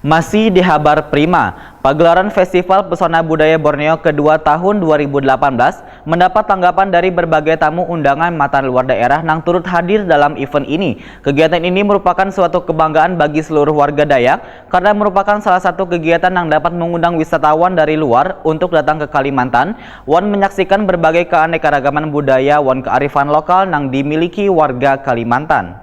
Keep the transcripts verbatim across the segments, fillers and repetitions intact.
Masih di Habar Prima, pagelaran Festival Pesona Budaya Borneo kedua tahun dua ribu delapan belas mendapat tanggapan dari berbagai tamu undangan matan luar daerah nang turut hadir dalam event ini. Kegiatan ini merupakan suatu kebanggaan bagi seluruh warga Dayak karena merupakan salah satu kegiatan yang dapat mengundang wisatawan dari luar untuk datang ke Kalimantan wan menyaksikan berbagai keanekaragaman budaya wan kearifan lokal nang dimiliki warga Kalimantan.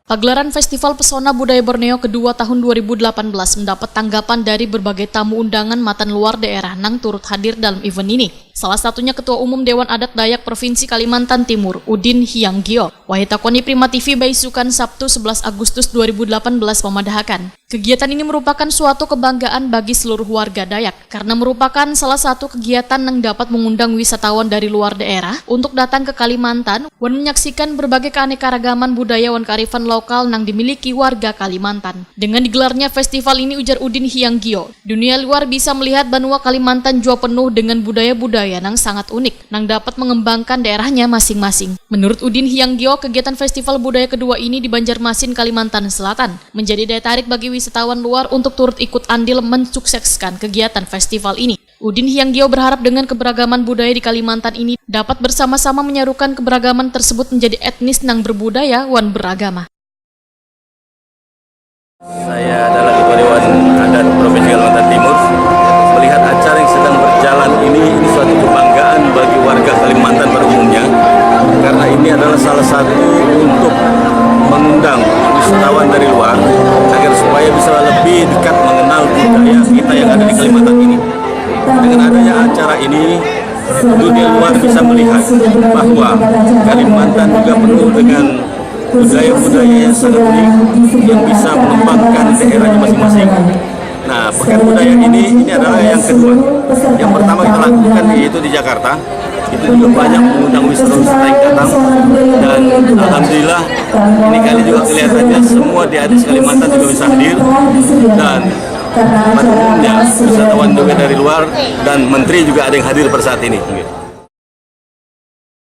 Pagelaran Festival Pesona Budaya Borneo kedua tahun dua ribu delapan belas mendapat tanggapan dari berbagai tamu undangan matan luar daerah nang turut hadir dalam event ini. Salah satunya Ketua Umum Dewan Adat Dayak Provinsi Kalimantan Timur, Udin Hianggio. Wahid Takoni Prima T V baisukan Sabtu sebelas Agustus dua ribu delapan belas memadahakan, kegiatan ini merupakan suatu kebanggaan bagi seluruh warga Dayak karena merupakan salah satu kegiatan yang dapat mengundang wisatawan dari luar daerah untuk datang ke Kalimantan wan menyaksikan berbagai keanekaragaman budaya wan kearifan lokal yang dimiliki warga Kalimantan. Dengan digelarnya festival ini, ujar Udin Hianggio, dunia luar bisa melihat banua Kalimantan jua penuh dengan budaya-budaya yang sangat unik yang dapat mengembangkan daerahnya masing-masing. Menurut Udin Hianggio, kegiatan Festival Budaya kedua ini di Banjarmasin, Kalimantan Selatan menjadi daya tarik bagi wisatawan luar untuk turut ikut andil mensukseskan kegiatan festival ini. Udin Hianggio berharap dengan keberagaman budaya di Kalimantan ini dapat bersama-sama menyarukan keberagaman tersebut menjadi etnis nang berbudaya wan beragama. Saya adalah Ketua Dewan Adat Provinsi Kalimantan Timur. Melihat acara yang sedang berjalan ini, ini suatu kebanggaan bagi warga Kalimantan pada umumnya, karena ini adalah salah satu untuk mengundang wisatawan dari luar agar supaya bisa lebih dekat mengenal budaya kita yang ada di Kalimantan ini. Dengan adanya acara ini, dunia luar bisa melihat bahwa Kalimantan juga penuh dengan budaya-budaya yang sangat unik yang bisa mengembangkan daerahnya masing-masing. Nah, Pekan Budaya ini, ini adalah yang kedua. Yang pertama kita lakukan yaitu di Jakarta, itu juga banyak mengundang wisata-wisata yang datang, dan alhamdulillah ini kali juga kelihatannya semua di atas Kalimantan juga bisa hadir, dan pada umumnya wisatawan juga dari luar dan menteri juga ada yang hadir pada saat ini.